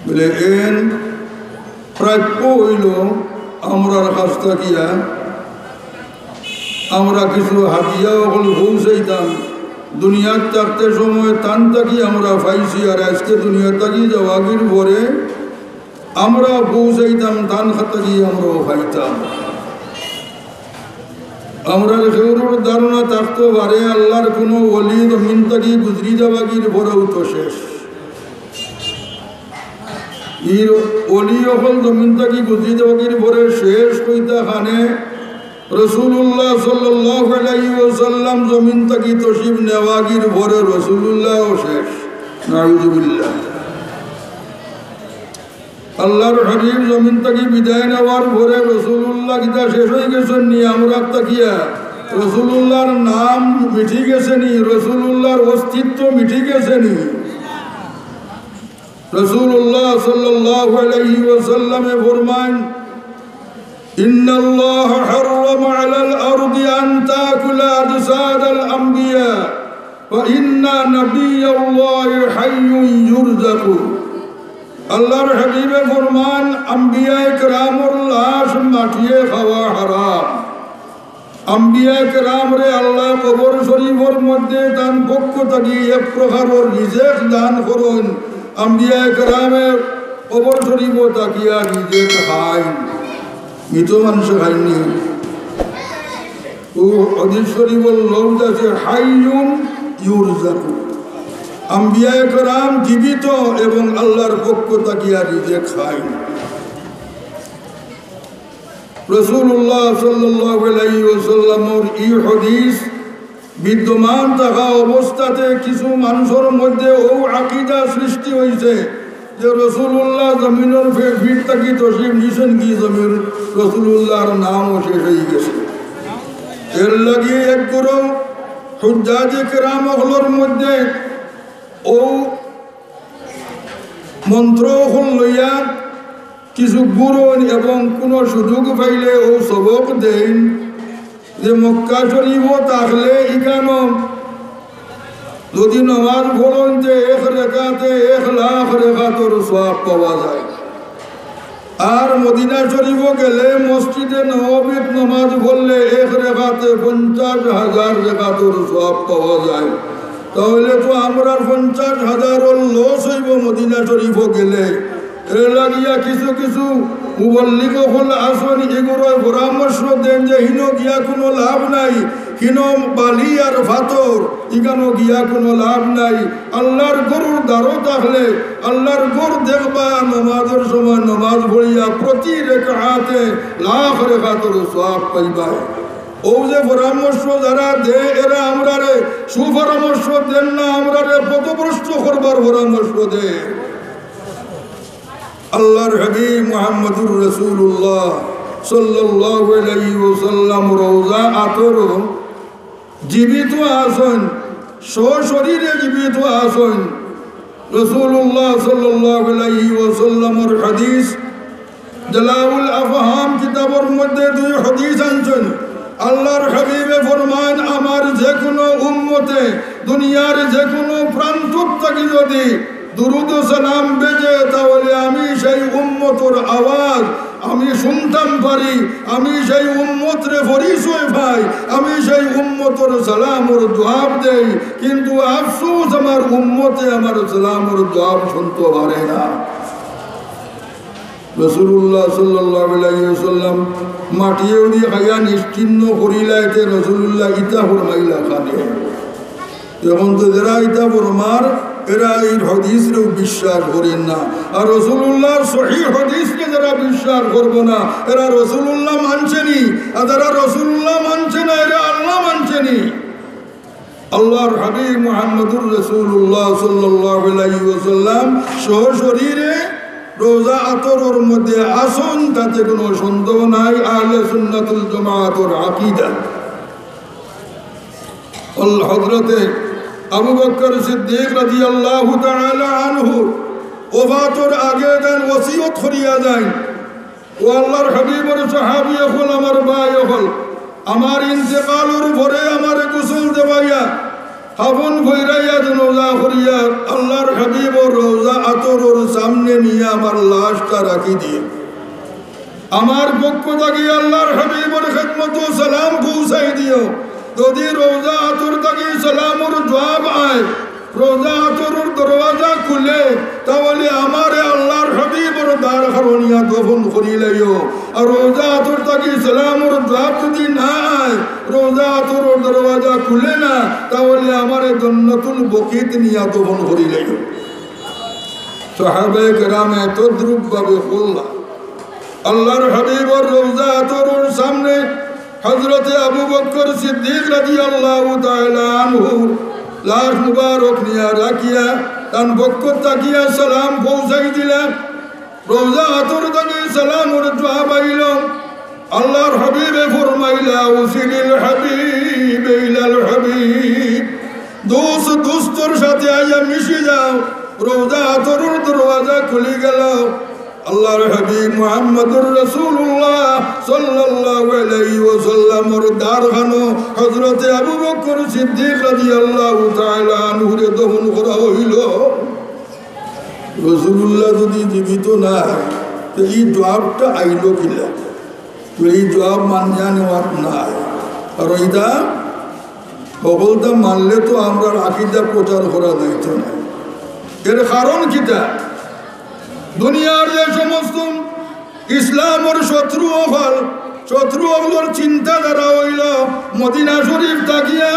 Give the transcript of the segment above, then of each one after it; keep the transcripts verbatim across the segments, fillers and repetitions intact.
বলে, এন প্রাপ্য অইলো আমরার কাছ থাকিয়া, আমরা কিছু হাদিয়া অকল পৌঁছাইতাম। দুনিয়াত থাকতে সময় তান থাকি আমরা পাইছি, আর আজকে দুনিয়া থাকি যাওয়াগির পরে আমরা পৌঁছাইতাম, তান থাকি আমরাও পাইতাম। আমরার কেউরর ধারণা থাকতো পারে, আল্লাহর কোনো ওলি জমিন থাকি গুজরি যাওয়াগির পরেও তো শেষ। ই ওলি অকল জমিন থাকি গুজরি যাওয়াগির পরে শেষ কইতা খানে রসুলুল্লাহ সাল্লাল্লাহু আলাইহি ওয়াসাল্লাম জমিন থাকি তশরিফ নেওয়াগির পরে রসুলুল্লাহও শেষ। নাউজুবিল্লাহ। আল্লাহর হাবিব জমিন থাকি বিদায় নেওয়ার পরে রসুলুল্লাহ কিতা শেষ অই গেছইন নি? আমরা থাকিয়া রসুলুল্লাহর নাম মিটি গেছে নি? রসুলুল্লাহর অস্তিত্ব মিটি গেছে নি? রাসূলুল্লাহ সাল্লাল্লাহু আলাইহি ওয়াসাল্লামে ফরমাইন, "ইন্নাল্লাহা হাররামা আলাল আরদি আন তাকুলা আজসাদাল আম্বিয়া, ওয়া ইন্না নাবিয়াল্লাহি হাইয়ুন ইউরজাকু।" আল্লাহর হাবিবে ফরমান, আম্বিয়ায়ে কেরামর লাশ মাটিয়ে খাওয়া হারাম। আম্বিয়ায়ে কেরামরে আল্লাহ কবর শরীফর মধ্যে তান পক্ষ থাকি এক প্রকারর রিজেক দান করইন। আম্বিয়ায়ে কেরামে কবর শরীফো থাকিয়া রিজেক খাইন, মৃত মানুষে খাইন নি। অউ হাদিস শরীফর লফজ আছে, "হাইয়ুন ইউরজাকু।" আম্বিয়ায়ে কেরাম জীবিত এবং আল্লাহর পক্ষ থাকিয়া রিজেক খাইন। রাসূলুল্লাহ সাল্লাল্লাহু আলাইহি ওয়াসাল্লামর ই হাদিস বিদ্যমান থাকা অবস্থাতে কিছু মানুষর মধ্যে অউ আকিদা সৃষ্টি অইছে যে রাসূলুল্লাহ জমিনর ফে-, ফির থাকি তশরিফ নিছইন গি, জমিন রাসূলুল্লাহর নামও শেষ অই গেছে। এর লাগি এক গুরু হুজ্জাজে কেরাম অকলর মধ্যে অউ মন্ত্র অকল লইয়া কিছু গুরইন এবং কুনু সুযোগ পাইলে অউ সবক দেইন যে মক্কা শরীফো থাকলে ইখানো যদি নমাজ পড়ইন তে এক রেকাতে এক লাখ রেকাতর সওয়াব পাওয়া যায়। আর মদিনা শরীফো গেলে মসজিদে নববীত নমাজ পড়লে এক রেকাতে পঞ্চাশ হাজার রেকাতর সওয়াব পাওয়া যায়। তাহলে তো আমরার পঞ্চাশ হাজারর লস অইবো মদিনা শরীফো গেলে। এর লাগিয়া কিছু কিছু মুবল্লিগ অকল আছইন, ইগুরে পরামর্শ দেইন যে হিনো গিয়া কুনু লাভ নাই, হিনো বালি আর পাথর, ইখানো গিয়া কুনু লাভ নাই। আল্লাহর ঘরর দ্বারো থাকলে, আল্লাহর ঘর দেখবায়, নমাজর সময় নমাজ পড়িয়া প্রতি রেকাতে লাখ রেকাতর সওয়াব পাইবায়। অউ যে পরামর্শ যারা দেয়, এরা আমরারে সুপরামর্শ দেইন না, আমরারে পথভ্রষ্ট করবার পরামর্শ দেয়। আল্লাহর হাবিব মুহাম্মদুর রাসূলুল্লাহ সাল্লাল্লাহু আলাইহি ওয়াসাল্লাম রওজা আতরো জীবিত আছইন, সশরীরে জীবিত আছইন। রাসূলুল্লাহ সাল্লাল্লাহু আলাইহি ওয়াসাল্লামর হাদিস, জালাউল আফহাম কিতাবর মধ্যে দুই হাদিস আনছইন। আল্লাহর হাবিবে ফরমান, আমার যেকুনু উম্মতে, দুনিয়ার যেকুনু প্রান্ত থাকি যদি দুরুদ ও সালাম ভেজে, তাহলে আমি সেই উম্মতর আওয়াজ আমি শুনতাম পারি, আমি সেই উম্মতরে পরিচয় পাই, আমি সেই উম্মতর সালামর জবাব দেই। কিন্তু আফসোস, আমার উম্মতে আমার সালামর জবাব শুনতো পারে না। রাসূলুল্লাহ সাল্লাল্লাহু আলাইহি ওয়াসাল্লাম মাটিয়ে উড়ি খাইয়া নিশ্চিহ্ন করিলাইতে রাসূলুল্লাহ ইতা ফরমাইলা খানে। এখন তো যারা ইতা ফরমার, এরা ই হাদিসরেও বিশ্বাস করইন না। আর রাসূলুল্লাহর সহিহ হাদিসরে যারা বিশ্বাস করবো না, এরা রাসূলুল্লাহ মানছে নি। আর যারা রাসূলুল্লাহ মানছে না, এরা আল্লাহ মানছে নি। আল্লাহর হাবিব মুহাম্মদুর রাসূলুল্লাহ সাল্লাল্লাহু আলাইহি ওয়াসাল্লাম সশরীরে রওজা আতরর মধ্যে আছইন, তাতে কুনু সন্দেহ নাই। আহলে সুন্নাতুল জামাতর আকীদা। আল হযরতে আবু বকর সিদ্দিক রাদিয়াল্লাহু তাআলা আনহু ওফাতর আগে তান ওসিয়ত করিয়া যাইন, ও আল্লাহর হাবিবর সাহাবী অকল, আমার ভাই অকল, আমার ইন্তেকালর পরে আমারে গোসল দেওয়াইয়া, কাফন পরাইয়া জানাজা করিয়া আল্লাহর হাবিবর রওজা আতরর সামনে নিয়া আমার লাশটা রাখি দিও। আমার পক্ষ থাকি আল্লাহর হাবিবর খেদমতো সালাম পৌঁছাই দিও। যদি রওজা আতর থাকি সালামর জবাব আয়, রওজা আতরর দরওয়াজা খুলে, তাহলে আমারে আল্লাহর হাবিবর দারখানো নিয়া দফন করিলাইও। আর রওজা আতর থাকি সালামর জবাব যদি না আয়, রওজা আতরর দরওয়াজা খুলে না, তাহলে আমারে জন্নতুল বকিত নিয়া দফন করিলাইও। সাহাবায়ে কেরামে তদ্রূপ ভাবে করলা। আল্লাহর হাবিবর রওজা আতরর সামনে হযরতে আবু বকর সিদ্দিক রাদিয়াল্লাহু তাআলা আনহুর লাশ মুবারক নিয়া রাখিয়া তান পক্ষ থাকিয়া সালাম পৌঁছাই দিলা। রওজা আতর থাকি সালামর জবাব আইল। আল্লাহর হাবিবে ফরমাইলা, "উসিলিল হাবিব ইলাল হাবিব।" দোস্ত দোস্তর সাথে আইয়া মিশি যাও। রওজা আতরর দরওয়াজা খুলি গেল। আল্লাহর হাবিব মুহাম্মদুর রাসূলুল্লাহ সাল্লাল্লাহু আলাইহি ওয়াসাল্লামর দারখানো হযরতে আবু বকর সিদ্দিক রাদিয়াল্লাহু তাআলা আনহুরে দফন করা হইল। রাসূলুল্লাহ যদি জীবিত না, তো এই জবাবটা আইল কিলা? তো এই জবাব মানিয়া নেওয়ার নাই। আর ইটা হকলতা মানলে তো আমরার আকিদা প্রচার করা যাইত না। এর কারণ কিতা? দুনিয়ার যে সমস্ত ইসলামর শত্রু অকল, শত্রু অকলর চিন্তাধারা অইল মদিনা শরীফ থাকিয়া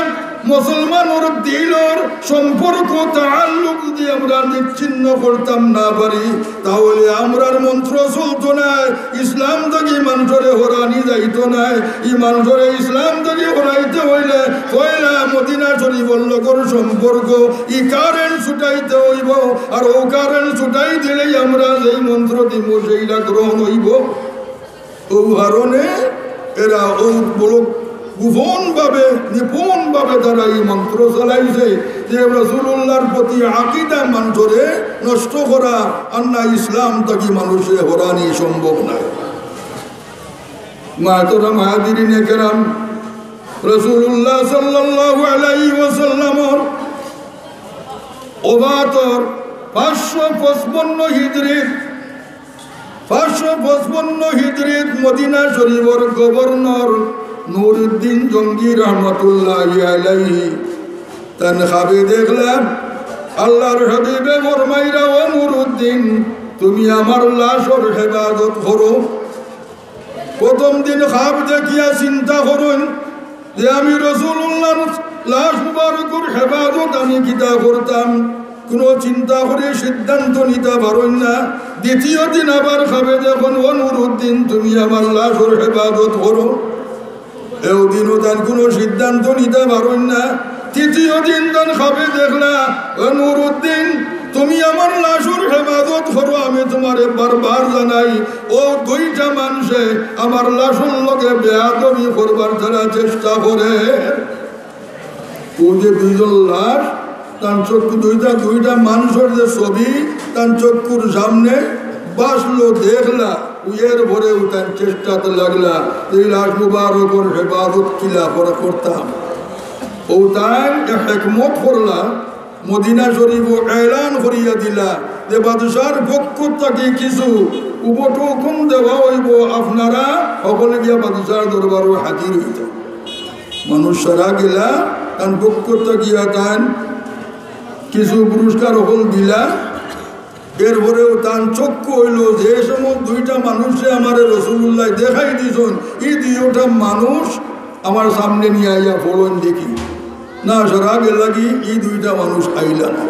মুসলমানর দিলর সম্পর্ক, তাআল্লুক যদি আমরা নিশ্চিহ্ন করতাম না পারি, তাহলে আমরার মন্ত্র চলতো নায়, ইসলাম থাকি মানষরে হরানি যাইতো নায়। ই মানষরে ইসলাম থাকি হরাইতে অইলে পয়লা মদিনা শরীফর লগর সম্পর্ক, ই কারেন্ট ছুটাইতে অইবো। আর অউ কারেন্ট ছুটাই দিলেই আমরা যেই মন্ত্র দিমু, সেইটা গ্রহণ অইবো। অউ কারণে এরা অউ বড় গোপনভাবে, নিপুণভাবে তারা ই মন্ত্র চালাইছে যে রাসূলুল্লাহর প্রতি আকিদা মানষরে নষ্ট করা, আর না ইসলাম থাকি মানষরে হরানি সম্ভব নায়। মুহতারাম হাজিরিনে কেরাম, রাসূলুল্লাহ সাল্লাল্লাহু আলাইহি ওয়াসাল্লামর ওফাতর পাঁচশো পঁচপান্ন হিজরিত, পাঁচশো পঁচপান্ন হিজরিত মদিনা শরীফর গভর্নর নুরুদ্দিন জঙ্গি রহমতুল্লাহি আলাইহি তান খাবে দেখলা আল্লাহর হাবিবে ফরমাইরা, "ও নুরুদ্দিন, তুমি আমার লাশর হেফাজত করো।" প্রথম দিন খাব দেখিয়া চিন্তা করইন যে আমি রাসূলুল্লাহর লাশ মুবারকর হেফাজত আমি কিতা করতাম, কুনু চিন্তা করি সিদ্ধান্ত নিতা পারইন না। দ্বিতীয় দিন আবার খাবে দেখইন, "ও নুরুদ্দিন, তুমি আমার লাশর হেফাজত করো।" এও দিনও তান কুনু সিদ্ধান্ত নিতা পারইন না। তৃতীয় দিন তান খাবে দেখলা, "ও নুরুদ্দিন, তুমি আমার লাশর হেফাজত করো, আমি তুমারে বারবার জানাই।" অউ দুইটা মানষে আমার লাশর লগে বেয়াদবি করবার তারা চেষ্টা করে। অউ যে দুইজন লাশ, তান চক্ষু দুইটা, দুইটা মানষর যে ছবি তান চক্ষুর সামনে ভাসলো, দেখলা, অউ এর পরেও তান চেষ্টাত লাগলা, এই লাশ মুবারকর হেফাজত কিলা করে করতাম। অউ তাইন এক হেকমত করলা, মদিনা শরীফো এলান করিয়া দিলা যে বাদশার পক্ষ থাকি কিছু উপঢৌকন দেওয়া অইবো, আপনারা হকলে গিয়া বাদশার দরবারো হাজির অইতা। মানুষ সারা গেলা, তান পক্ষ থাকিয়া তাইন কিছু পুরস্কার হকল দিলা। এর পরেও তান চক্ষু অইলো যে সময় দুইটা মানুষরে আমারে রাসূলুল্লায় দেখাই দিছইন, ই দুইটা মানুষ আমার সামনে নিয়া আইয়া পড়ইন দেখি। না, সারা গেলাগি, ই দুইটা মানুষ আইলা না।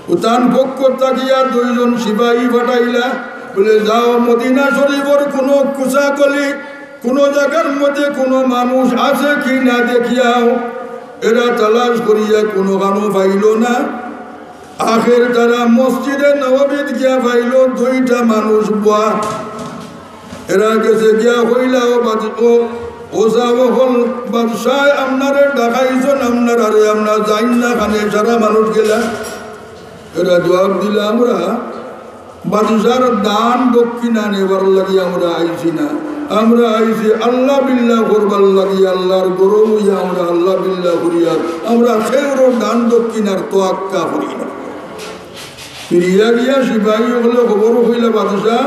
অউ তান পক্ষ থাকিয়া দুইজন সিপাহী পাঠাইলা, বলে, "যাও, মদিনা শরীফর কুনু কুচা গলি, কুনু জাগার মধ্যে কুনু মানুষ আছে কি না দেখিয়াও।" এরা তালাশ করিয়া কুনুখানো পাইলো না। আখের তারা মসজিদে নববীত গিয়া পাইলো দুইটা মানুষ বওয়া। এরা গেছে গিয়া কইলা, "ও বাদ-, ও, ও সাব অকল, বাদশায় আপনারে ডাকাইছইন, আপনারারে আমরা যাইন না, খানে সারা মানুষ গেলা।" এরা জবাব দিলা, "আমরা বাদশার দান দক্ষিণা নেবার লাগি আমরা আইছি না, আমরা আইছি আল্লাহ বিল্লাহ করবার লাগি, আল্লাহর গরু অইয়া আমরা আল্লাহ বিল্লাহ করিয়ার, আমরা কেউরর দান দক্ষিণার তোয়াক্কা করি না। ফিরিয়া গিয়া সিপাহী অকলে খবর কইলা, "বাদশা,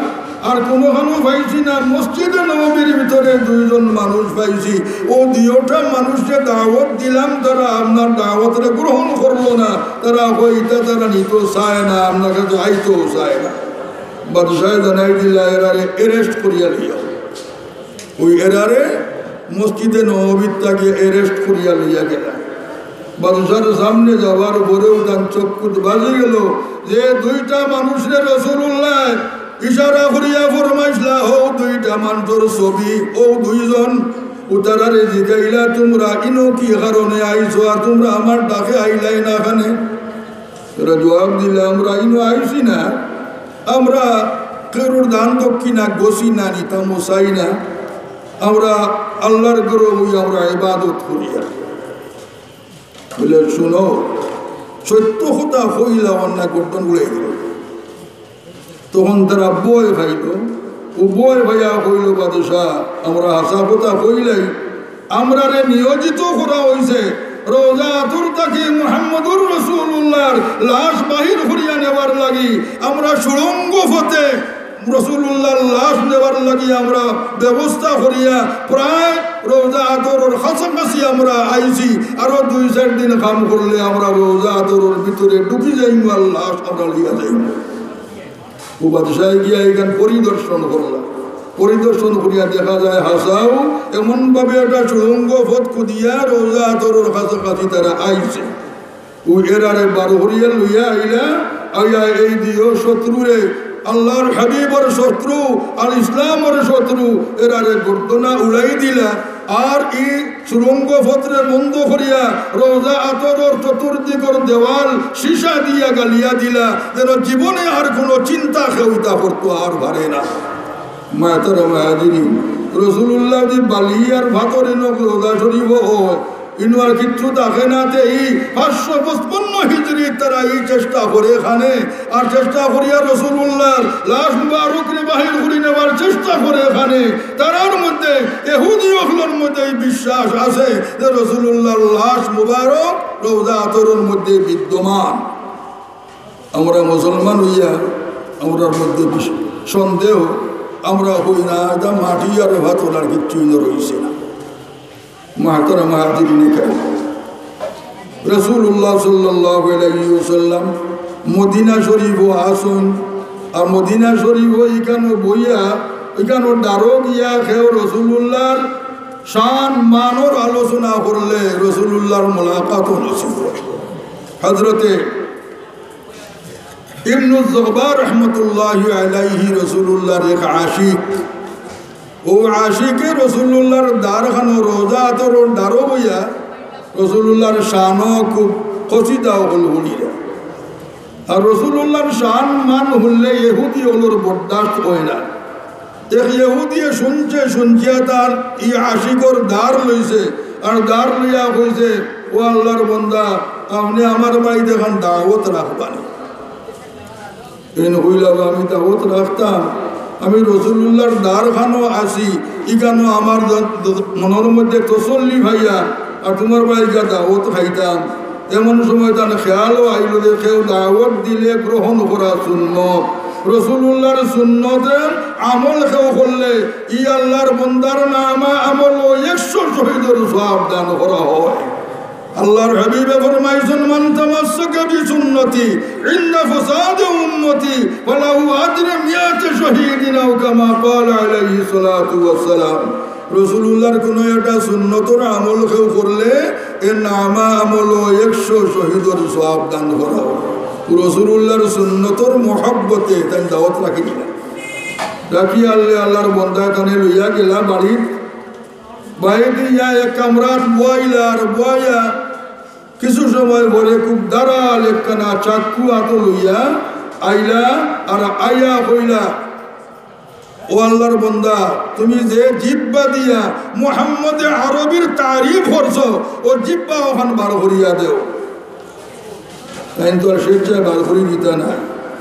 আর কুনুখানো পাইছি না, মসজিদে নববীর ভিতরে দুইজন মানুষ পাইছি, অউ দুইওটা মানুষরে দাওয়াত দিলাম, তারা আপনার দাওয়াতরে গ্রহণ করলো না, তারা কয় ইতা তারা নিতো চায় না, আপনার কাছে আইতো চায় না।" বাদশায় জানাই দিলা, "এরারে arrest করিয়া লইয়া।" অউ এরারে মসজিদে নববীত থাকি arrest করিয়া লইয়া গেলা। বাদশার সামনে যাওয়ার পরেউ তান চক্ষুত বাজি গেল যে দুইটা মানুষরে রাসূলুল্লাহ ইশারা করিয়া ফরমাইছলা, "অউ দুইটা মানুষর ছবি, অউ দুইজন।" অউ তারারে জিগাইলা, "তুমরা ইনো কি কারণে আইছো? আর তুমরা আমার ডাকে আইলায় না কেনে?" এরা জবাব দিলা, "আমরা ইনো আইছি না, আমরা কেউরর দান দক্ষিণা গছি না, নিতামও চাই না, আমরা আল্লাহর গরু অইয়া আমরা ইবাদত করিয়ার।" বলে, "শুনো, সত্য কথা কইলা, অন্যায় গর্দন উড়াই দিল।" তখন তারা ভয় পাইল। অউ ভয় পাইয়া কইল, "বাদশা, আমরা হাছা কথা কইলাই, আমরারে নিয়োজিত করা অইছে রওজা আতর থাকি মুহাম্মদুর রাসূলুল্লাহর লাশ বাহির করিয়া নেওয়ার লাগি। আমরা সুড়ঙ্গ পথে রাসূলুল্লাহর লাশ নেওয়ার লাগি আমরা ব্যবস্থা করিয়া প্রায় রওজা আতরর কাছাকাছি আমরা আইছি। আরো দুই চাইর দিন কাম করলে আমরা রওজা আতরর ভিতরে ঢুকি যাইমু আর লাশ আমরা লইয়া যাইমু।" অউ বাদশায় গিয়া ইখান পরিদর্শন করলা। পরিদর্শন করিয়া দেখা যায়, হাছাউ এমনভাবে একটা সুড়ঙ্গ পথ খুদিয়া রওজা আতরর কাছাকাছি তারা আইছে। অউ এরারে বার করিয়া লইয়া আইলা, আইয়া এই দুইও শত্রুরে, আল্লাহর হাবিবর শত্রু আর ইসলামর শত্রু, এরারে গর্দনা উড়াই দিলা। আর ই সুড়ঙ্গ পথরে বন্ধ করিয়া রওজা আতরর চতুর্দিকর দেওয়াল সীসা দিয়া গালিয়া দিলা, যেন জীবনে আর কুনু চিন্তা কেউ ইতা করতো আর পারে না। মাহতারাম হাজিরিন, রাসূলুল্লাহ যদি বালি আর পাথর ইনো রওজা শরীফ অয়, ইনো আর কিচ্ছু থাকে না। তে ই পাঁচশো পঁচপান্ন হিজরিত তারা ই চেষ্টা করে খানে, আর চেষ্টা করিয়া রাসূলুল্লাহর লাশ মুবারকরে বাহির করি নেওয়ার চেষ্টা করে খানে। তারার মধ্যে, ইহুদি অকলর মধ্যে ই বিশ্বাস আছে যে রাসূলুল্লাহর লাশ মুবারক রওজা আতরর মধ্যে বিদ্যমান। আমরা মুসলমান অইয়া আমরার মধ্যে বিশ-, সন্দেহ, আমরা কই না, ইটা মাটি আর পাথর আর কিচ্ছুই না রইছে না। মাহতারাম হাজিরিনে কেরাম, রাসূলুল্লাহ সাল্লাল্লাহু আলাইহি ওয়াসাল্লাম মদিনা শরীফো আছইন, আর মদিনা শরীফো ইখানো বইয়া, ইখানো ডারো গিয়া কেউ রাসূলুল্লাহর শান মানর আলোচনা করলে রাসূলুল্লাহর মোলাকাতও নসিব অয়। হযরতে ইবনুজ জুবাইর রহমতুল্লাহি আলাইহি রাসূলুল্লাহর এক আশিক। অউ আশিকে রাসূলুল্লাহর দারখানো রওজা আতরর ডারো বইয়া রাসূলুল্লাহর শানো খুব কসিদা অকল হুনিরা। আর রাসূলুল্লাহর শান মান হুনলে ইহুদি অকলর বরদাস্ত অয় না। এক ইহুদিয়ে শুনছে, শুনছিয়া তার ই আশিকর দার লইছে, আর দার লইয়া কইছে, "ও আল্লাহর বন্দা, আপনে আমার বাড়িত একখান দাওয়াত রাখবানি।" এইন কইলা, "আমি দাওয়াত রাখতাম, আমি রাসূলুল্লাহর দারখানো আছি, ইখানো আমার দ-, দ-, মনর মধ্যে তসল্লি পাইয়া, আর তুমার বাড়িত গিয়া দাওয়াত খাইতাম।" এমন সময় তান খেয়ালও আইল যে কেউ দাওয়াত দিলে গ্রহণ করা সুন্নত। রাসূলুল্লাহর সুন্নতে আমল কেউ করলে ই আল্লাহর বন্দার নামা আমলো একশো শহীদর সওয়াব দান করা হয়। আল্লাহর হাবিবে ফরমাইছইন, "মান তামাসসাকা বিসুন্নতি ইনদা ফাসাদি উম্মতি ফালাহু আজরু মিয়াতি শাহীদিন আও কামা ক্বালা আলাইহিস সালাতু ওয়াস সালাম।" রাসূলুল্লাহর কুনু একটা সুন্নতর আমল কেউ করলে এর নামা আমলো একশো শহীদর সওয়াব দান করা অয়। রাসূলুল্লাহর সুন্নতর মহব্বতে তাইন দাওয়াত রাখি দিলা। রাখি আনলে আল্লাহর বন্দা তানে লইয়া গেলা বাড়িত। বাড়িত গিয়া এক কামরাত বওয়াইলা আর বওয়াইয়া কিছু সময় পরে খুব ধারাল একখানা চাক্কু আতো লইয়া আইলা আর আইয়া কইলা, "ও আল্লাহর বন্দা, তুমি যে জিব্বা দিয়া মুহাম্মদে আরবির তারিফ করছো, অউ জিব্বা অখান বার করিয়া দেও।" তাইন তো আর স্বেচ্ছায় বার করি দিতা না।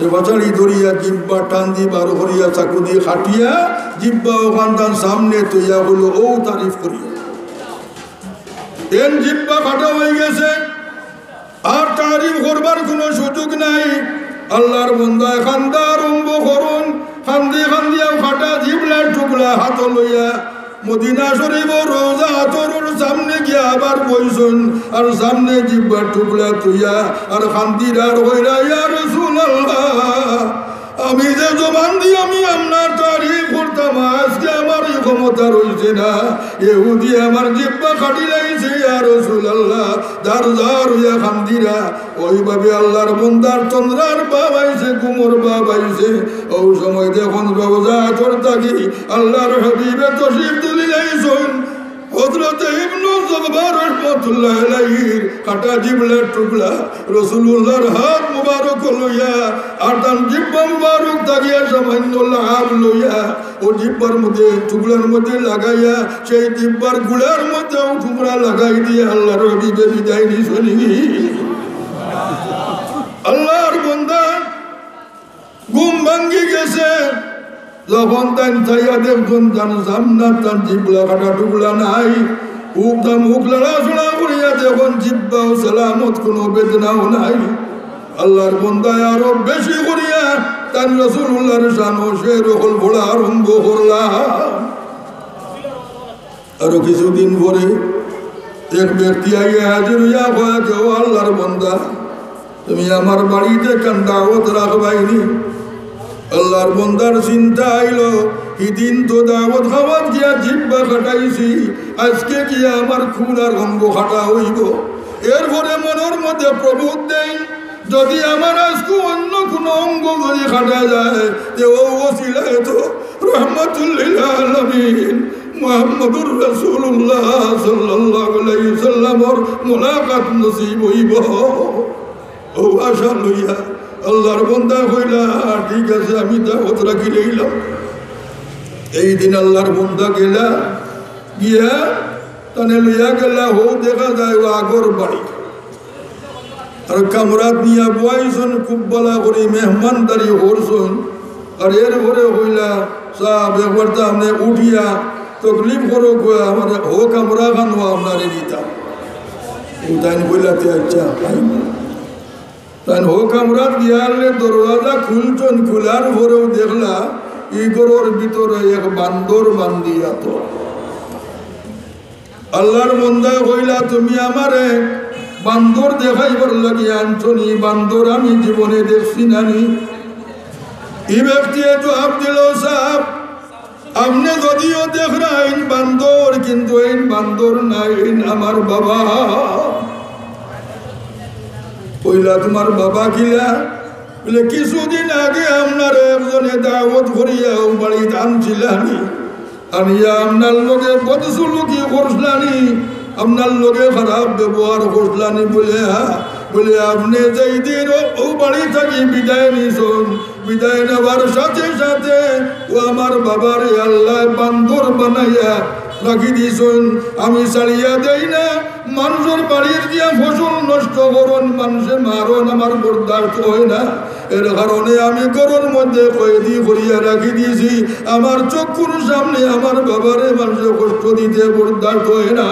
ফাছাড়ি ধরিয়া জিব্বা টান দি বার করিয়া চাকু দি কাটিয়া জিব্বা অখান তান সামনে থইয়া কইলো, "অউ তারিফ করিও।" এন জিব্বা কাটা অইগেছে, আর তারিফ করবার কুনু সুযোগ নাই। আল্লার বন্দায় কান্দা আরম্ভ করইন, কান্দি কান্দিয়া কাটা জিবলার টুকরা হাতো লইয়া মদিনা শরীফর রওজা আতহরর সামনে গিয়া আবার বইছইন, আর সামনে জিব্বার টুকরা থইয়া আর কান্দিরা আর কইরা, "ইয়া রাসূলুল্লাহ, আমি যে জবান দি আমি আপনার তারিফ করতাম, আজকে আমার ই ক্ষমতা রইছে না, ইহুদিয়ে আমার জিব্বা কাটিলাইছে, ইয়া রাসূলুল্লাহ।" জার জার অইয়া কান্দিরা। অউভাবে আল্লার বন্দার তন্দ্রার ভাব আইছে, ঘুমর ভাব আইছে। অউ সময় দেখইন রওজা আতহর থাকি আল্লার হাবিবে তশরিফ তুলিলাইছইন। হযরতে ইবনু জুবাইর রহমাতুল্লাহ আলাইহির কাটা জিবলার টুকরা রাসূলুল্লাহর হাত মুবারক লইয়া, আর তান জিব্বা মুবারক থাকিয়া সামান্য লাব লইয়া, অউ জিব্বার মধ্যে, টুকরার মধ্যে লাগাইয়া, সেই জিব্বার গুড়ার মধ্যে অউ টুকরা লাগাই দিয়া আল্লার হাবিবে বিদায় নিছইন। আল্লার বন্দা ঘুম ভাঙ্গি গেছে। যখন তাইন চাইয়া দেখছইন, তান সামনে তান জিবলা কাটা টুকরা নাই। মুখটা মুখ লড়াচড়া করিয়া দেখইন, জিব্বাও সালামত, কুনু বেদনাও নাই। আল্লার বন্দায় আরো বেশি করিয়া তান রাসূলুল্লাহর শানো শের অকল পড়া আরম্ভ করলা। আরো কিছুদিন পরে এক ব্যক্তি আইয়া হাজির অইয়া কয় যে, "ও আল্লার বন্দা, তুমি আমার বাড়িত একখান দাওয়াত রাখবায়নি?" আল্লার বন্দার চিন্তা আইলো, হিদিন তো দাওয়াত খাওয়াত গিয়া জিব্বা কাটাইছি, আজকে গিয়া আমার কুনু আর অঙ্গ কাটা অইবো। এরপরে মনর মধ্যে প্রবোধ দেইন, যদি আমার আজকে অন্য কুনু অঙ্গ যদি কাটা যায়, তে অউ ওসিলায় তো রহমাতুল লিল আলামিন মুহাম্মাদুর রাসূলুল্লাহ সাল্লাল্লাহু আলাইহি ওয়াসাল্লামর মুলাকাত নসিব অইবো। অউ আশা লইয়া আল্লার বন্দা কইলা, "ঠিক আছে, আমি দাওয়াত রাখিলাইলাম।" এই দিন আল্লার বন্দা গেলা, গিয়া তানে লইয়া গেলা, হউ দেখা যায় অউ আগর বাড়ি। আর কামরাত নিয়া বওয়াইছইন, খুব ভালা করি মেহমানদারি করছইন। আর এরপরে কইলা, "সাব, একবার তো আপনে উঠিয়া তকলিফ করউক্কা, আমার হউ কামরাখানও আপনারে দিতাম।" তাইন কইলা, "তে আচ্ছা, আইন।" তাইন হউ কামরাত গিয়া আনলে দরওয়াজা খুলছইন, খুলার পরেউ দেখলা ই ঘরর ভিতরে এক বান্দর বান্দিয়া তো। আল্লার বন্দায় কইলা, "তুমি আমারে বান্দর দেখাইবার লাগি আনছো নি? বান্দর আমি জীবনে দেখছি না নি।" ই ব্যক্তিয়ে জবাব দিলো, "সাব, আপনে যদিও দেখরা এইন বান্দর, কিন্তু এইন বান্দর নায়, এইন আমার বাবা।" কইলা, "তুমার বাবা কিলা?" বলে, "কিছুদিন আগে আপনারে একজনে দাওয়াত করিয়া অউ বাড়িত আনছিলানি, আনিয়া আপনার লগে বদসলুকি করছিলানি, আপনার লগে খারাপ ব্যবহার করছিলানি।" বলে, "হ্যাঁ।" বলে, "আপনে যেই দিন অউ, অউ বাড়ি থাকি বিদায় নিছইন, বিদায় নেওয়ার সাথে সাথে অউ আমার বাবারে আল্লায় বান্দর বানাইয়া রাখি দিছইন। আমি ছাড়িয়া দেই না, মানষর বাড়িত গিয়া ফসল নষ্ট করইন, মানষে মারইন, আমার বরদাস্ত অয় না। এর কারণে আমি ঘরর মধ্যে কয়েদি করিয়া রাখি দিছি। আমার চক্ষুর সামনে আমার বাবারে মানষে কষ্ট দিতে বরদাস্ত অয় না।"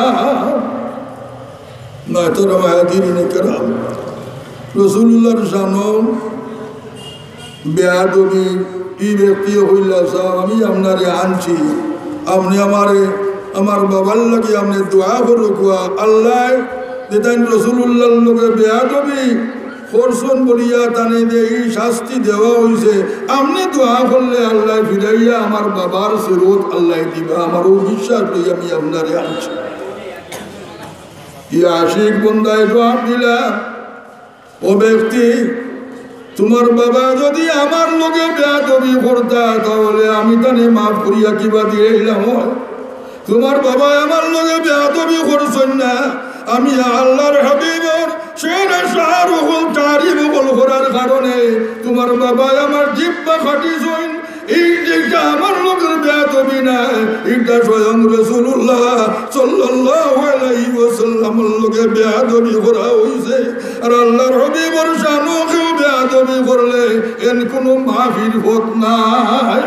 মুহতারাম হাজিরিনে কেরাম, রাসূলুল্লাহর শানো বেয়াদবি, ই ব্যক্তিয়ে কইলা, "সাব, আমি আপনারে আনছি, আপনে আমারে, আমার বাবার লাগি আপনে দোয়া করউক্কা।" আল্লায় যে তাইন রাসূলুল্লাহর লগে বেয়াদবি করছইন বলিয়া তানে যে ই শাস্তি দেওয়া অইছে, আপনে দোয়া করলে আল্লায় ফিরাইয়া আমার বাবার সুরত আল্লায় দিবা, আমার অউ বিশ্বাস লইয়া আমি আপনারে আনছি। ই আশিক বন্দায় জবাব দিলা, "ও ব্যক্তি, তুমার বাবা যদি আমার লগে বেয়াদবি করতা, তাহলে আমি তানে মাফ করিয়া কিবা দিলাইলাম অয়। তুমার বাবায় আমার লগে বেয়াদবি করছইন না, আমি আল্লার হাবিবর শেরে শার অকল, তারিফ অকল করার কারণে তুমার বাবায় আমার জিব্বা কাটিছইন। এই যেটা আমার লগে বেয়াদবি নায়, ইটা স্বয়ং রাসূলুল্লাহ সাল্লাল্লাহু আলাইহি ওয়াসাল্লামর লগে বেয়াদবি করা অইছে। আর আল্লাহর হাবিবর শানো কেউ বেয়াদবি করলে এন কুনু মাফির পথ নাই।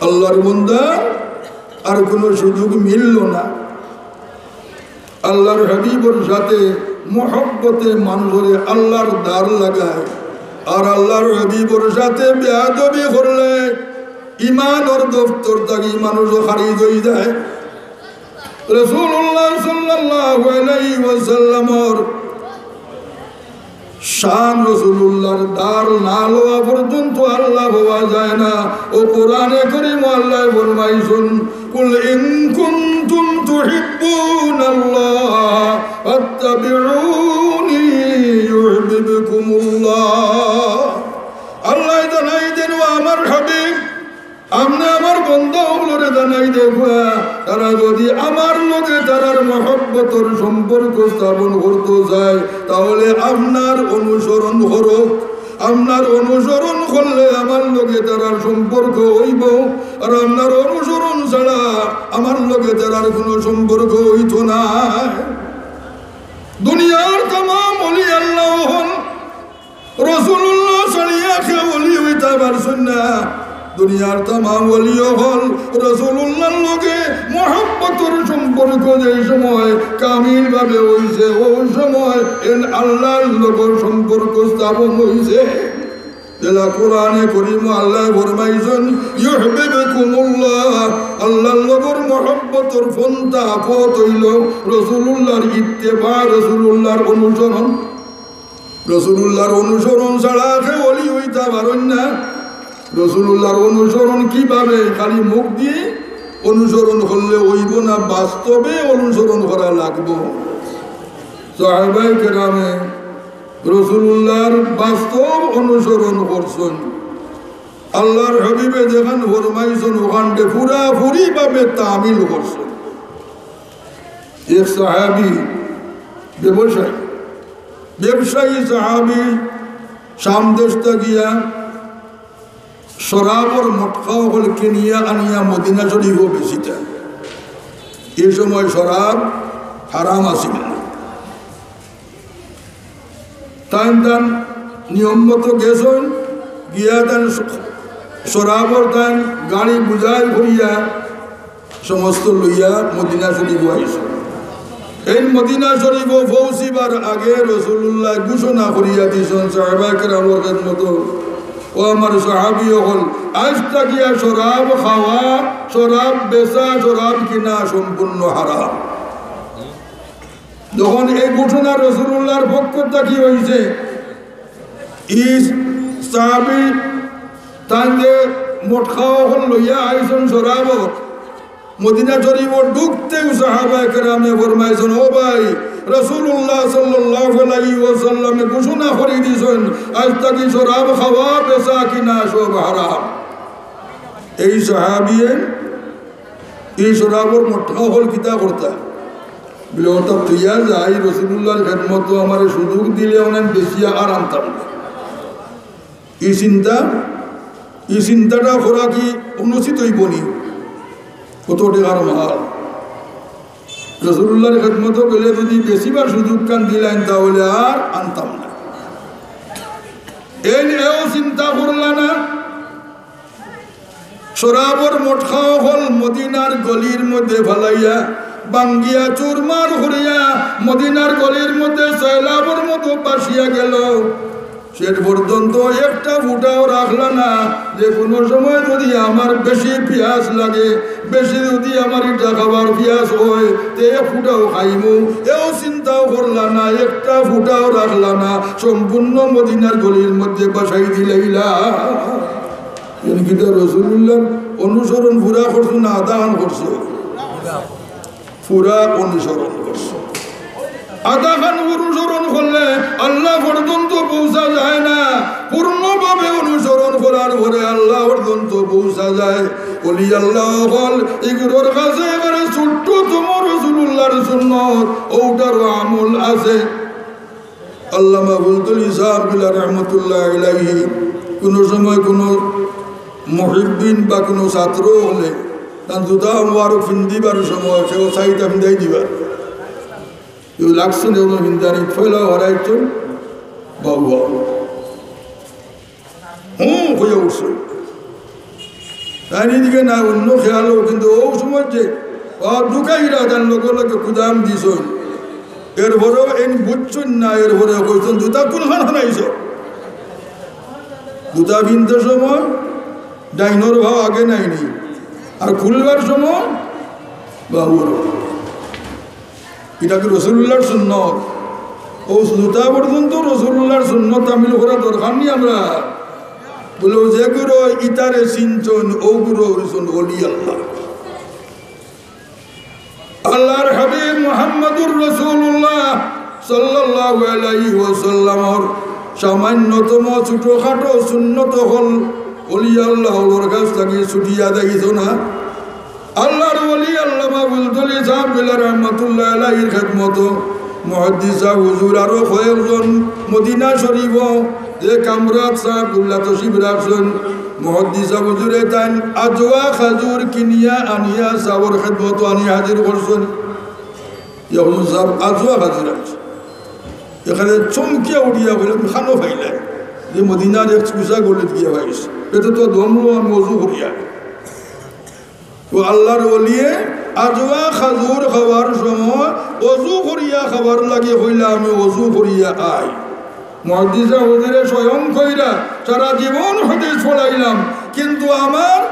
আল্লাহর বান্দার আর কুনু সুযোগ মিলল না। আল্লাহর হাবিবর সাথে মহব্বতে মানুষরে আল্লাহর দার লাগায়, আর আল্লাহর হাবিবর সাথে বেয়াদবি করলে ইমানর দফতর থাকি মানুষ খারিজ অই যায়। রাসূলুল্লাহ সাল্লাল্লাহু আলাইহি ওয়াসাল্লামর শান রাসূলুল্লাহর দার না লওয়া পর্যন্ত আল্লাহ পাওয়া যায় না। ও কোরআনে করিম আল্লাহ ফরমাইছইন, "কুল ইন কুনতুম তুহিব্বুনাল্লাহ ফাত্তাবিউনি ইউহিব্বুকুমুল্লাহ।" আল্লাহ জানাই দেন, ও আমার হাবিব, আপনে আমার বন্দা অকলরে জানাই দেউক্কা, তারা যদি আমার লগে তারার মহব্বতর সম্পর্ক স্থাপন করতো চায়, তাহলে আপনার অনুসরণ করউক। আপনার অনুসরণ করলে আমার লগে তারার সম্পর্ক অইবো, আর আপনার অনুসরণ ছাড়া আমার লগে তারার কুনু সম্পর্ক অইতো নায়। দুনিয়ার তামাম অলি আল্লাহ অকল রাসূলুল্লাহ ছাড়িয়া কেউ অলি অইতা পারছইন না। দুনিয়ার তামাম অলি অকল রাসূলুল্লাহর লগে মহব্বতর সম্পর্ক যেই সময় কামিলভাবে অইছে, অউ সময় এন আল্লাহর লগর সম্পর্ক স্থাপন অইছে। যেলা কোরআনে করিম আল্লাহ ফরমাইছইন, "ইউহিব্বুকুমুল্লাহ", আল্লাহর লগর মহব্বতর পন্থা পথ অইলো রাসূলুল্লাহর ইত্তেবা, রাসূলুল্লাহর অনুসরণ। রাসূলুল্লাহর অনুসরণ ছাড়া কেউ অলি অইতা পারইন না। রাসূলুল্লাহর অনুসরণ কিভাবে? খালি মুখ দিয়া অনুসরণ করলে অইবো না, বাস্তবে অনুসরণ করা লাগবো। সাহাবায়ে কেরামে রাসূলুল্লাহর বাস্তব অনুসরণ করছইন। আল্লাহর হাবিবে যেখান ফরমাইছইন, অখানরে পুরাপুরিভাবে তামিল করছইন। এক সাহাবী ব্যবসায়ী, ব্যবসায়ী সাহাবী শাম দেশো গিয়া শরাবর মটকা অকল কিনিয়া আনিয়া মদিনা শরীফো বেচিতা। ই সময় শরাব হারাম আছিল না। তাইন তান নিয়ম মতো গেছইন, গিয়া তান শ-, শরাবর তান গাড়ি বুঝাই করিয়া সমস্ত লইয়া মদিনা শরীফো আইছইন। এই মদিনা শরীফো পৌঁছিবার আগে রাসূলুল্লাহ ঘোষণা করিয়া দিছইন সাহাবায়ে কেরামর খেদমতো, "ও আমার সাহাবী অকল, আইজ থাকিয়া শরাব খাওয়া, শরাব বেচা, শরাব কিনা সম্পূর্ণ হারাম।" যখন এই ঘোষণা রাসূলুল্লাহর পক্ষ থাকি অইছে, ই সাহাবী তান যে মটকা অকল লইয়া আইছইন শরাবর, মদিনা শরীফো ঢুকতেউ সাহাবায়ে কেরামে ফরমাইছইন, "ও ভাই, রাসূলুল্লাহ সাল্লাল্লাহু আলাইহি ওয়াসাল্লামে ঘোষণা করি দিছইন, আইজ থাকি শরাব খাওয়া, বেচা, কিনা সব হারাম।" এই সাহাবীয়ে ই শরাবর মটকা অকল কিতা করতা? বলে, "অটা থইয়া যাই, রাসূলুল্লাহর খেদমতো আমারে সুযোগ দিলে অনে বেচিয়া আর আনতাম না।" ই চিন্তা, ই চিন্তাটা করা কি অনুচিত অইবো নি? কত টেকার মাল। রাসূলুল্লাহর খেদমতো গেলে যদি বেচিবার সুযোগ খান দিলাইন, তাহলে আর আনতাম না। এইন এও চিন্তা করলা না। শরাবর মটকা অকল মদিনার গলির মধ্যে ফালাইয়া, ভাঙ্গিয়া চুরমার করিয়া মদিনার গলির মধ্যে সয়লাবর মতো ভাসিয়া গেল। শেষ পর্যন্ত একটা ফুটাও রাখলা না, যে কুনু সময় যদি আমার বেশি পিয়াস লাগে, বেশি যদি আমার ইটা খাবার পিয়াস অয়, তে এক ফুটাও খাইমু, এও চিন্তাও করলা না, একটা ফুটাও রাখলা না, সম্পূর্ণ মদিনার গলির মধ্যে ভাসাই দিলাইলা। এন কিতা রাসূলুল্লাহর অনুসরণ পুরা করছো না আধাখান করছো? পুরা অনুসরণ করছো। আধাখান অনুসরণ করলে আল্লাহ পর্যন্ত পৌঁছা যায় না। পূর্ণভাবে অনুসরণ করার পরে আল্লাহ পর্যন্ত পৌঁছা যায়। অলি আল্লাহ অকল ইগুলোর কাছে একেবারে ছোট্টতম রাসূলুল্লাহর সুন্নত, অটারও আমল আছে। আল্লামা বুলতুলি সাহেব কিবলা রহমতুল্লাহ আলাইহি কুনু সময় কুনু মুহিব্বিন বা কুনু ছাত্র অকলে তান জুতা মুবারক ফিন্দিবার সময় কেউ চাইটা ফিন্দাই দিবা। কেউ লাগছে না, অনো ফিন্দানি, পয়লা হরাইছইন, বাবু, বাবু। হুম, হইয়া উঠছে। তাইন ইদিকে না, অন্য খেয়ালও, কিন্তু অউ সময় যে, ও ঢুকাইরা তান লগে লগে কুদাম দিছইন। এরপরেও এইন বুঝছইন না, এরপরে কইছইন, "জুতা কুনখান হরাইছো?" জুতা ফিনতে সময় ডাইনর পাও আগে নাইনি, আর খুলবার সময় বাউর পাও। ইটা কি রসুলুল্লাহর সুন্নত? অউ জুতা পর্যন্ত রসুলুল্লাহর সুন্নত তামিল করা দরকার নি আমরা? বলে, অউ যেগুরে ইতারে চিনছইন, অগুরে অইছইন ওলি আল্লাহ। আল্লাহর হাবিব মুহাম্মাদুর রাসূলুল্লাহ সাল্লাল্লাহু আলাইহি ওয়াসাল্লামর সামান্যতম ছোটখাটো সুন্নত অকল ওলি আল্লাহ অকলর কাছ থাকি ছুটিয়া যাইতো না। আল্লাহর ওলি আল্লামা ফুলতলি সাহেব কিবলা রহমতুল্লাহ আলাইহির খেদমতো মুহাদ্দিস সাহেব হুজুর আরো কয়েকজন মদিনা শরীফো যে কামরাত সাহেব কিবলা তশরিফ রাখছইন, মুহাদ্দিস সাহেব হুজুরে তাইন আজওয়া খাজুর কিনিয়া আনিয়া সাহেবর খেদমতো আনি হাজির করছইন। এখন সাহেব আজওয়া খাজুর আছে, এখানে চমকিয়া উঠিয়া কইলা, "তুমি খানো পাইলায় যে মদিনার এক চুষা গলিত গিয়া পাইছ, এতে তো দমলো আমি অজু করিয়া।" তো আল্লাহর ওলিয়ে আজওয়া খাজুর খাওয়ার সময় অজু করিয়া খাবার লাগি কইলা, "আমি অজু করিয়া আই।" মুহাদ্দিস সাহেব হুজুরে স্বয়ং কইরা, "সারা জীবন হাদিস পড়াইলাম, কিন্তু আমার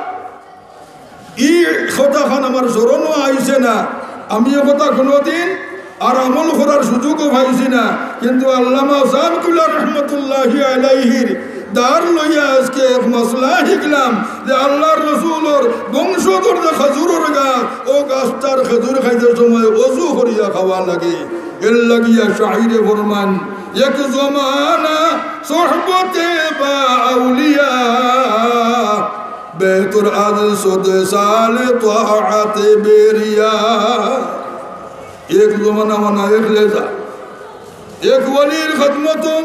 ই কথাখান আমার স্মরণও আইছে না, আমি ই কথা কুনুদিন আর আমল করার সুযোগও পাইছি না।" কিন্তু আল্লামা সাহেব কিবলা রহমতুল্লাহি আলাইহির দার লইয়া আজকে এক মাসলা শিখলাম যে আল্লাহর রসুলর বংশধর যে খাজুরর গাছ, অউ গাছটার খাজুর খাইতে সময় অজু করিয়া খাওয়া লাগে। এর লাগিয়া শাইরে ফরমান, "এক জমানা সোহবতে বা আউলিয়া, বেহতর আজ সদ সাল তাআত বেরিয়া।" এক জমানা মানে এক লেজা, এক ওলির খেদমতো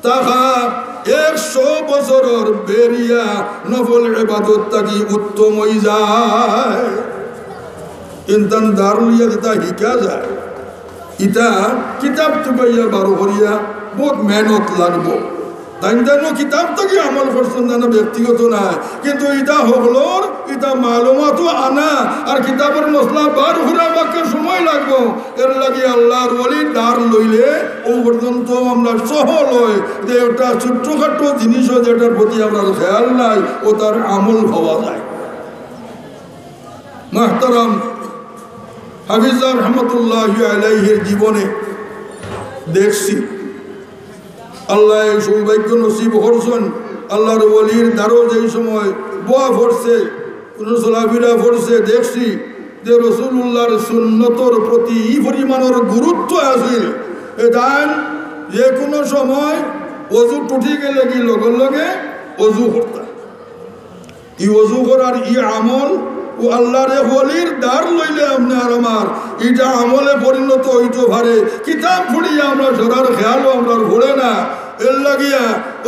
থাকা একশো বছরর বেরিয়া নফল ইবাদত থাকি উত্তম অইযায়। ইনতান দার লইয়া যেটা শিখা যায়, ইটা কিতাব তুকাইয়া বারো করিয়া বউত মেহনত লাগবো। তাইন তাইনও কিতাব থাকি আমল করছইন, জানা ব্যক্তিগত নায়, কিন্তু ইটা হকলর, ইটা মালুমাতও আনা আর কিতাবর মসলা বার করা বাক্কা সময় লাগবো। এর লাগি আল্লাহর ওলির দার লইলে অউ পর্যন্ত আমরা সহল অই যে একটা ছোট্টখাটো জিনিসও যেটার প্রতি আমরার খেয়াল নাই, অতার আমল পাওয়া যায়। মুহতারাম হাফিজ রহমতুল্লাহি আলাইহির জীবনে দেখছি, আল্লায় সৌভাগ্য নসিব করছইন, আল্লাহর ওলির দারো যেই সময় বওয়া পড়ছে, কুনু চলাফিরা পড়ছে, দেখছি যে রসুলুল্লাহর সুন্নতর প্রতি ই পরিমাণর গুরুত্ব আছিল। এ তাইন যে কুনু সময় অজু টুটি গেলেগি লগে লগে অজু করতা। ই অজু করার ই আমল অউ আল্লাহর এক ওলির দার লইলে আপনার আমার ইটা আমলে পরিণত অইতো পারে। কিতাব পড়িয়া আমরা সারার খেয়ালও আমরার পড়ে না। এর লাগিয়া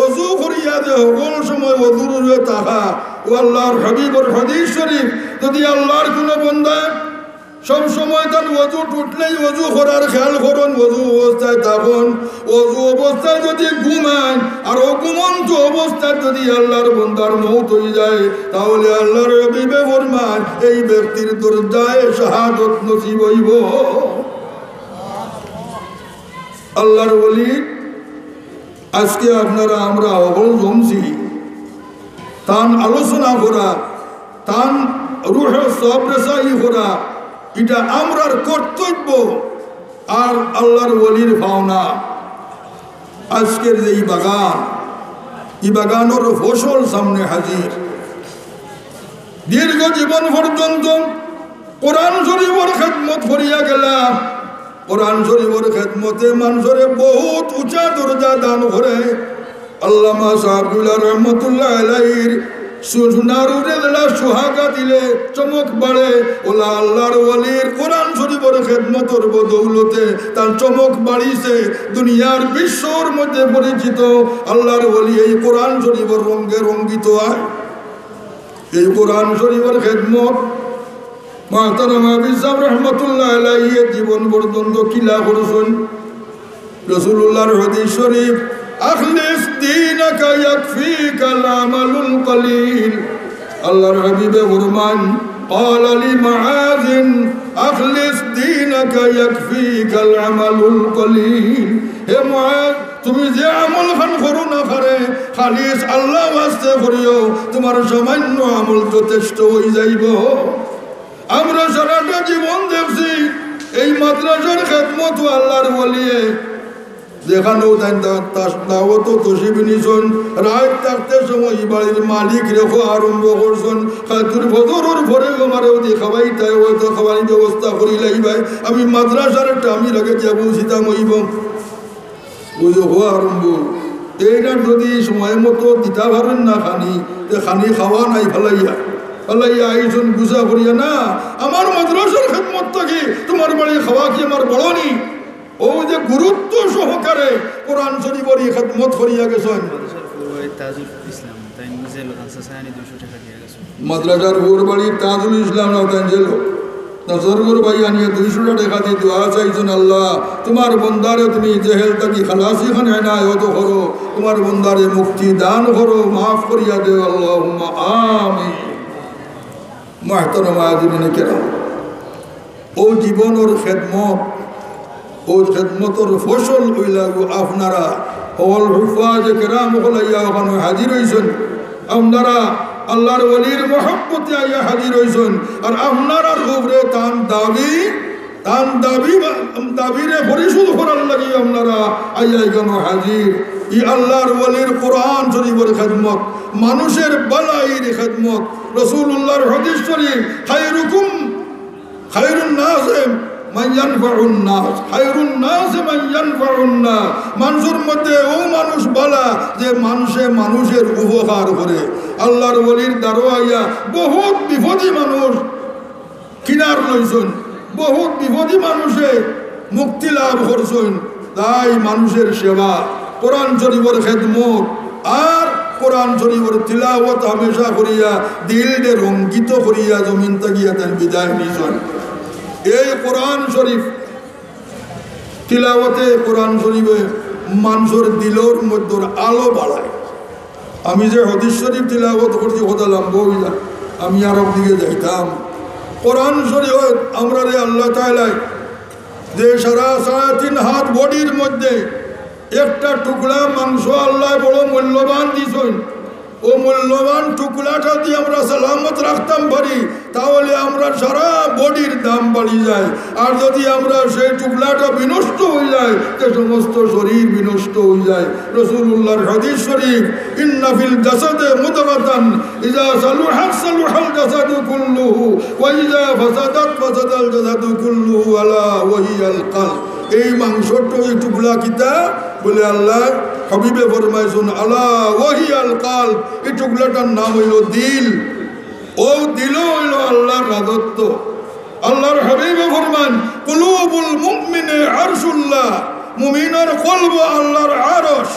অজু করিয়া যে হকল সময় অজুর উপরে থাকা, অউ আল্লাহর হাবিবর হাদিস শরীফ, যদি আল্লাহর কুনু বন্দায় সব সময় তান অজু টুটলেই অজু করার খেয়াল করইন, অজু অবস্থায় থাকইন। অজু অবস্থায় যদি ঘুমাইন আর অউ ঘুমন্ত অবস্থায় যদি আল্লাহর বন্দার মউত অইযায়, তাহলে আল্লাহর হাবিবে ফরমান, এই ব্যক্তির দরজায় শাহাদত নসিব অইবো। আল্লাহর ওলি আজকে আপনারা আমরা হকল জমছি, তান আলোচনা করা, তান রুহে সবরেসাই করা, ইটা আমরার কর্তব্য। আর আল্লাহর ওলির পাওনা, আজকের যে ই বাগান, ই বাগানর ফসল সামনে হাজির। দীর্ঘ জীবন পর্যন্ত কোরআন শরীফর খেদমত করিয়া গেলা। কোরআন শরীফর খেদমতে মানষরে বউত উঁচা দরজা দান করে। আল্লামা সাহেব কিবলা রহমতুল্লাহ আলাইহির সু-, সুনার উপরে যেলা সুহাগা দিলে চমক বাড়ে, অউলা আল্লাহর ওলির কোরআন শরীফর খেদমতর বদৌলতে তান চমক বাড়িছে। দুনিয়ার বিশ্বর মধ্যে পরিচিত আল্লাহর ওলি এই কোরআন শরীফর রঙে রঙ্গিত অয়। এই কোরআন শরীফর খেদমত মুহতারাম হাফিজ সাহেব রহমতুল্লাহ আলাইহি জীবন পর্যন্ত কিলা করছইন। রাসূলুল্লাহর হাদিস শরীফ, "আখলিস দীনাকা ইয়াকফিকাল আমালুল কলিল।" আল্লাহর হাবিবে ফরমান, "ক্বালা লি মুআযিন, আখলিস দীনাকা ইয়াকফিকাল আমালুল কলিল।" হে মুআজ, তুমি যে আমল খান করো না কারে, খালিস আল্লাহ ওয়াস্তে করিও, তোমার সামান্য আমল যথেষ্ট অই যাইবো। আমরা সারাটা জীবন দেখছি, এই মাদ্রাসার খেদমত আল্লাহর ওলিয়ে যেখানেও তাইন তা-, তা-, দাওয়াতো তশরিফ নিছইন, রাইত থাকতে সময় ই বাড়ির মালিকরে কওয়া আরম্ভ করছইন, কালকুর ফজরর পরে আমারে অদি খাওয়াইতায়, অয়তো খাওয়ানি ব্যবস্থা করি লাইবায়, আমি মাদ্রাসার একটা আমি আগে দিয়া পৌঁছিতাম অইবো। অউ যে কওয়া আরম্ভ, এইটার যদি সময় মতো দিতা পারইন না খানি, তে খানি খাওয়া নাই ফালাইয়া, ফালাইয়া আইছইন গুছা করিয়া না, আমার মাদ্রাসার খেদমত থাকি তোমার বাড়ি খাওয়া কি আমার বড় নি? অউ যে গুরুত্ব সহকারে কোরআন শরীফর ই খেদমত করিয়া গেছইন। মাদ্রাসার পূর্বে তাজুল ইসলাম, তাইন জেলো, তান চাচায় আনি দুইশো টেকা দিয়া গেছইন। মাদ্রাসার পূর্বর বাড়ি তাজুল ইসলাম না, তাইন জেলো। তান সরগর ভাই আনিয়া দুইশো টেকা দি দোয়া চাইছইন, "আল্লাহ, তোমার বন্দারে তুমি জেহেল থাকি খালাসি খান এনায়েত করো, তোমার বন্দারে মুক্তি দান করো, মাফ করিয়া দেও, আল্লাহুম্মা আমিন।" মুহতারাম হাজিরিনে কেরাম, অউ জীবনর খেদমত, অউ খেদমতর ফসল অইলা গো আপনারা, অকল হুফাজে কেরাম অকল আইয়া অখানো হাজির অইছইন। আপনারা আল্লাহর ওলির মহব্বতে আইয়া হাজির অইছইন। আর আপনারার উপরে তান দাবি, তান দাবি, দাবিরে পরিশোধ করার লাগি আপনারা আইয়া ইখানো হাজির। ই আল্লাহর ওলির কোরআন শরীফর খেদমত, মানুষের ভালাইর খেদমত, রাসূলুল্লাহর হাদিস শরীফ, "খায়রুকুম খায়রুন নাসি মান ইয়ানফাউন নাস, খায়রুন নাসি মান ইয়ানফাউন নাস।" মানষর মধ্যে অউ মানুষ ভালা যে মানষে মানুষের উপকার করে। আল্লাহর ওলির দ্বারো আইয়া বহুত বিপদী মানুষ কিনার লইছইন, বহুত বিপদী মানুষে মুক্তি লাভ করছইন। তাই মানুষের সেবা, কোরআন শরীফর খেদমত আর কোরআন শরীফর তিলাওয়াত হামেশা করিয়া দিলরে রঙ্গিত করিয়া জমিন থাকিয়া তাইন বিদায় নিছইন। এই কোরআন শরীফ তিলাওয়াতে কোরআন শরীফে মানষর দিলর মধ্যর আলো বাড়ায়। আমি যে হাদিস শরীফ তিলাওয়াত করছি, কথা লম্বা অইযায়, আমি আরক দিকে যাইতাম। কোরআন শরীফ আমরারে আল্লাহ তাআলায় যে সাড়ে সাড়ে তিন হাত বডির মধ্যে একটা টুকরা মাংস আল্লায় বড় মূল্যবান দিছইন, অউ মূল্যবান টুকরাটা দি আমরা সালামত রাখতাম পারি, তাহলে আমরার সারা বডির দাম বাড়ি যায়। আর যদি আমরার সেই টুকরাটা বিনষ্ট অইযায়, তে সমস্ত শরীর বিনষ্ট অইযায়। রাসূলুল্লাহর হাদিস শরীফ, "ইন্না ফিল জাসাদে মুদগাতান, ইযা সালুহাত সালুহাল জাসাদু কুল্লুহু, ওয়া ইযা ফাসাদাত ফাসাদাল জাসাদু কুল্লুহু, আলা ওয়া হিয়াল কলব।" এই মাংসটা, এই টুকরা কিতা? বলে আল্লাহর হাবিবে ফরমাইছইন, "আলা ওয়া হিয়াল কলব।" এই টুকরাটার নাম অইলো দিল। অউ দিল অইলো আল্লাহর রাজত্ব। আল্লাহর হাবিবে ফরমান, "কুলুবুল মুমিনে আরশুল্লাহ।" মুমিনর কলব আল্লাহর আরশ।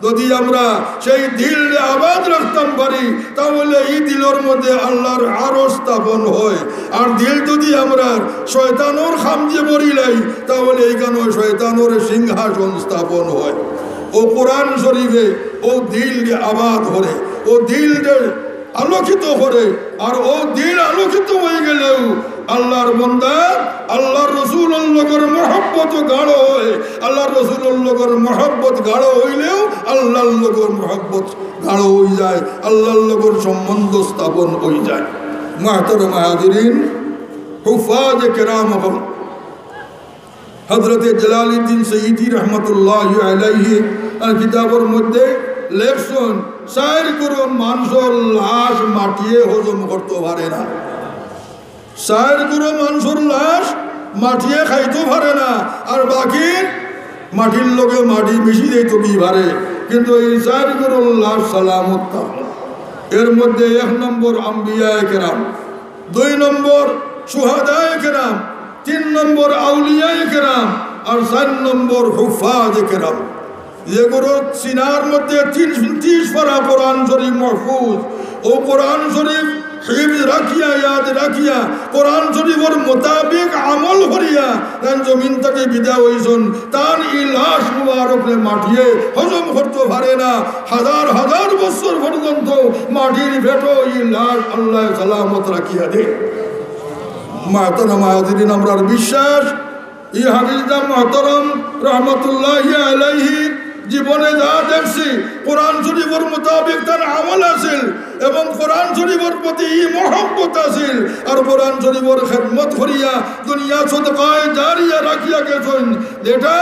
যদি আমরা সেই দিলরে আবাদ রাখতাম পারি, তাহলে ই দিলর মধ্যে আল্লাহর আরশ স্থাপন হয়। আর দিল যদি আমরার শয়তানর খাম দিয়া ভরিলাই, তাহলে ইখানো শয়তানর সিংহাসন স্থাপন হয়। অউ কোরআন শরীফে অউ দিলরে আবাদ করে, অউ দিলরে আলোকিত করে। আর অউ দিল আলোকিত অইগেলেউ আল্লাহর বন্দা, আল্লাহর রসুলর লগর মহব্বত গাঢ় হয়। আল্লাহর রসুলর লগর মহব্বত গাঢ় অইলেউ আল্লাহর লগর মহব্বত গাঢ় অইযায়, আল্লাহর লগর সম্বন্ধ স্থাপন অইযায়। মুহতারাম হাজিরিন, হুফাজে কেরাম অকল, হযরতে জালালউদ্দিন সৈয়দী রহমতুল্লাহি আলাইহি তান কিতাবর মধ্যে লেখছইন, চাইর গুরু মানষর লাশ মাটিয়ে হজম করতো পারে না। চাইর গুরু মানষর লাশ মাটিয়ে খাইতো পারে না, আর বাকি মাটির লগে মাটি মিশি যাইতো কি পারে, কিন্তু এই চাইর গুরুর লাশ সালামত থাকে। এর মধ্যে এক নম্বর আম্বিয়ায়ে কেরাম, দুই নম্বর শুহাদায়ে কেরাম, তিন নম্বর আউলিয়ায়ে কেরাম, আর চাইর নম্বর হুফাজে কেরাম। যেগুলোর সিনার মধ্যে তিন, তিরিশ পারা কোরআন শরীফ মাহফুজ, অউ কোরআন শরীফ হিফজ রাখিয়া, ইয়াদ রাখিয়া, কোরআন শরীফর মোতাবেক আমল করিয়া তান জমিন থাকি বিদায় অইছইন। তান ই লাশ মুবারকরে মাটিয়ে হজম করতো পারে না। হাজার হাজার বছর পর্যন্ত মাটির পেটো ই লাশ আল্লায় সালামত রাখিয়া দেইন। মুহতারাম হাজিরিন, আমরার বিশ্বাস, ই হাফিজদা মুহতারাম রহমতুল্লাহি আলাইহি জীবনে যা দেখছি, কোরআন শরীফর মোতাবেক তান আমল আছিল এবং কোরআন শরীফর প্রতি ই মহব্বত আছিল। আর কোরআন শরীফর খেদমত করিয়া দুনিয়া সদকায়ে জারিয়া রাখিয়া গেছইন, যেটা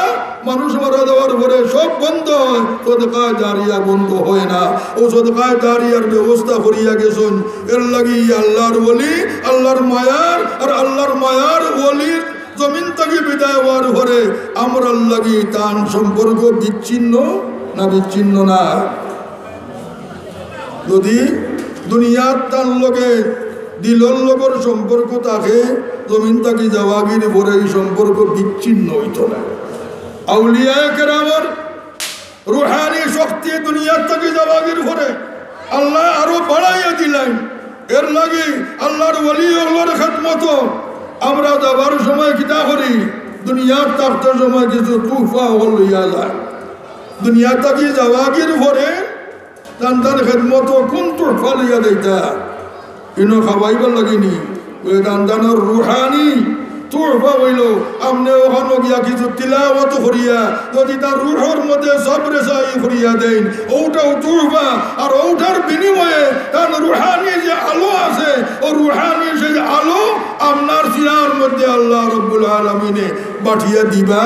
মানুষ মারা যাওয়ার পরে সব বন্ধ হয়, সদকায়ে জারিয়া বন্ধ হয় না। অউ সদকায়ে জারিয়ার ব্যবস্থা করিয়া গেছইন। এর লাগি আল্লাহর ওলি, আল্লাহর মায়ার, আর আল্লাহর মায়ার ওলির জমিন থাকি বিদায় অওয়ার পরে আমরার লাগি তান সম্পর্ক বিচ্ছিন্ন না বিচ্ছিন্ন না? যদি দুনিয়াত তান লগে দিলর লগর সম্পর্ক থাকে, জমিন থাকি যাওয়াগির পরে ই সম্পর্ক বিচ্ছিন্ন অইতো না। আউলিয়ায়ে কেরামর রুহানি শক্তি দুনিয়াত থাকি যাওয়াগির পরে আল্লায় আরো বাড়াইয়া দিলাইন। এর লাগি আল্লাহর ওলি অকলর খেদমতো আমরা যাবার সময় কিতা করি? দুনিয়াত থাকতে সময় কিছু তুহফা অকল লইয়া যায়। দুনিয়া থাকি যাওয়াগির পরে তান তান খেদমতো কুন তুহফা লইয়া যাইতা? ইনো খাওয়াইবার লাগি নি, অউ তান তানর রুহানি তুহফা অইলো। আপনে অখানো গিয়া কিছু তিলাওয়াত করিয়া যদি তার রুহর মধ্যে সবরে সাই করিয়া দেইন, অউটাও তুহফা। আর অউটার বিনিময়ে তান রুহানি যে আলো আছে, অউ রুহানি সেই আলো আপনার সিনার মধ্যে আল্লাহ রব্বুল আলামিনে পাঠিয়া দিবা।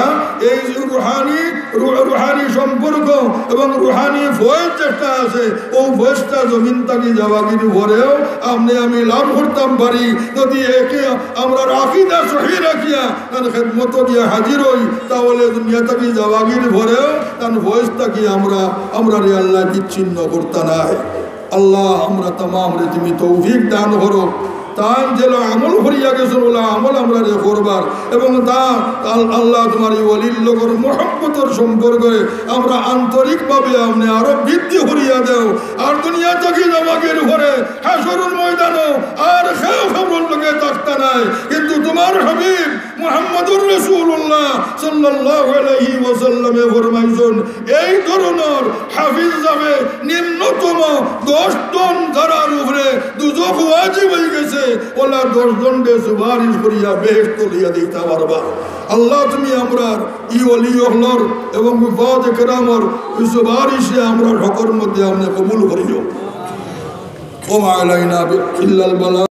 এই যে রুহানি, রু-, রুহানি সম্পর্ক এবং রুহানি ফয়েজ যেটা আছে, অউ ফয়েজটা জমিন থাকি যাওয়াগির পরেও আপনে আমি লাভ করতাম পারি। যদি একে আমরার আকিদা সহি রাখিয়া তান খেদমতো গিয়া হাজির অই, তাহলে দুনিয়া থাকি যাওয়াগির পরেও তান ফয়েজ থাকি আমরা, আমরারে আল্লায় বিচ্ছিন্ন করতা নায়। আল্লাহ, আমরা তামামরে তুমি তৌফিক দান করো। তান যেলা আমল করিয়া গেছইন, অলা আমল আমরারে করবার, এবং তা আল-, আল্লাহ, তুমার ই ওলির লগর মহব্বতর সম্পর্কে আমরা আন্তরিকভাবে আপনে আরো বৃদ্ধি করিয়া দেও। আর দুনিয়া থাকি যাওয়াগির পরে হাশরর ময়দানো আর কেউ কেউর লগে থাকতা নায়, কিন্তু তুমার হাবিব মুহাম্মদুর রাসূলুল্লাহ সাল্লাল্লাহু আলাইহি ওয়াসাল্লামে ফরমাইছইন, এই ধরনর হাফিজ হিসাবে নিম্নতম দশ জন যারার উপরে দুজখ ওয়াজিব অইগেছে, অলা দশ জনরে সুপারিশ করিয়া বেহেশতো লইয়া দিতা পারবা। আল্লাহ, তুমি আমরার ই ওলি অকলর এবং উফাত কেরামর ই সুপারিশে আমরার হকর মধ্যে আপনে কবুল করিও। ওমা আলাইনা ইল্লাল বালাগ।